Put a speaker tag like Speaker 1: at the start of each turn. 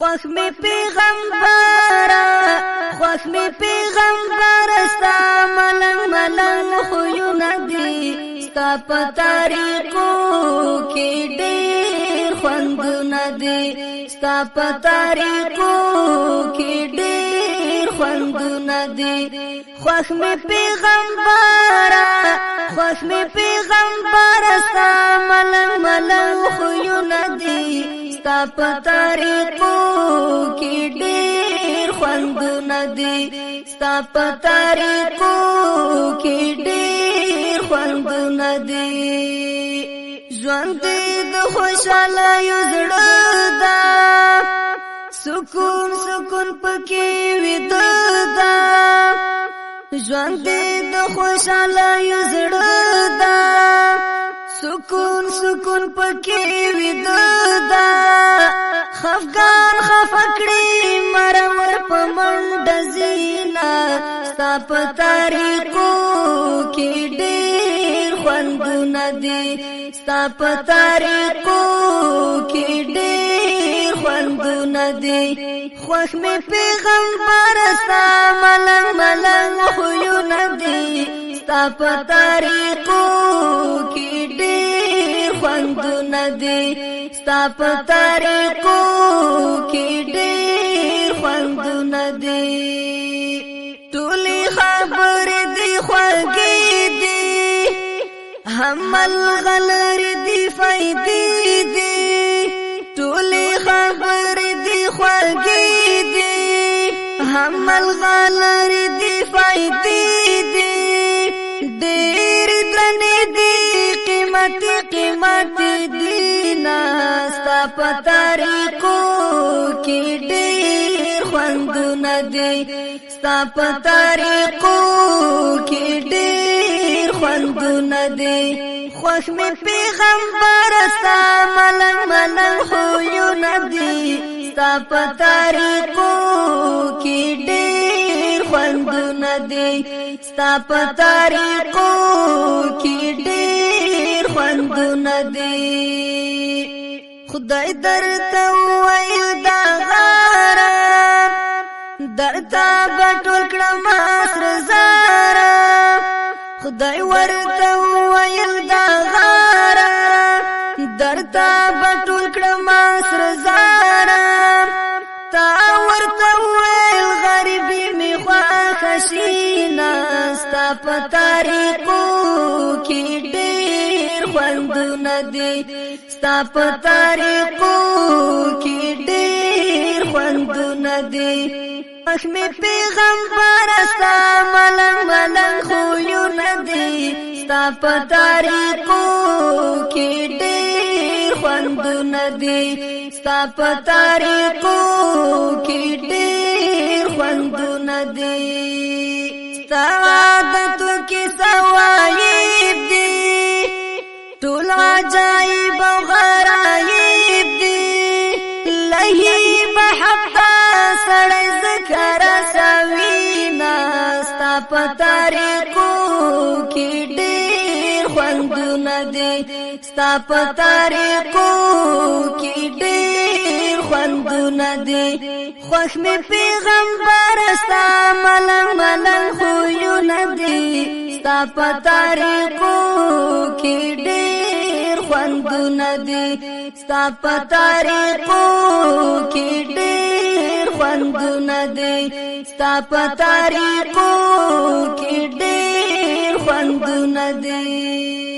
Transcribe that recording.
Speaker 1: خوښ می پیغمبره، خوښ می پیغمبره، ستا ملنګ ملنګ خویونه دي، ستا په طریقو کې ډېر خوندونه دي، ستا په طریقو کې ډېر خوندونه دي. خوښ می پیغمبره، خوښ می پیغمبره، ستا ملنګ ملنګ خویونه دي، ستا په طریقو کې ډېر خوندونه دي، ستا په طریقو کې ډېر خوندونه دي. ژوند د خوشاله یو زړه ده، سکون سکون پکې ویده ده. ژوند د خوشاله یو زړه ده، سکون سکون پکې ویده ده. خفګان خفکړي مرور په منډه زینا، ستا په طریقو کې ډېر خوندونه دي، ستا په طریقو کې ډېر خوندونه دي. خوښ می پیغمبر، ستا ملنګ ملنګ خویونه دي، ستا په طریقو کې ډېر خوندونه دي، ستا په طریقو کې ډېر خوندونه دي. ټولې خبرې دي خوږې دي، هم الغلرې دي فایدې دي. ټولې خبرې دي خوږې دي، هم الغلرې دي فایدې دي. ډېر درنې دي قیمتي قیمتي دي نا، ستا په طریقو کې ډېر خوندونه دي، ستا په طریقو کې ډېر خوندونه دي. خوښ می پیغمبر، ستا ملنګ ملنګ خویونه دي، ستا په طریقو کې ډېر خوندونه دي، ستا په طریقو کې ډېر خوندونه دي. خدای درته وویل دا غاره، درته به ټول کړم سره زاره. خدای ورته وویل دا غاره، درته به ټول کړم سره زاره. تا ورته وویل غریبي مې خوښه شینه، ستا په طریقو کې ډېر خوندونه دي، ستا په طریقو کې ډېر خوندونه دي. خوښ می پیغمبر، ستا ملنګ ملنګ خویونه دي، ستا په طریقو کې ډېر خوندونه دي، ستا په طریقو کې ډېر خوندونه دي. ستا عادتو کې سوایب دي، ټول عجایب او غرایب دي. لهي بحق سړی ذکر سوینا، ستا په طریقو کې ډېر خوندونه دي، ستا په طریقو کې ډېر خوندونه دي. خوښ می پیغمبر، ستا ملنګ ملنګ خویونه دي، ستا په طریقو کې ډېر خوندونه دي، ستا په طریقو کې ډېر خوندونه دي، ستا په طریقو کې ډېر خوندونه دي.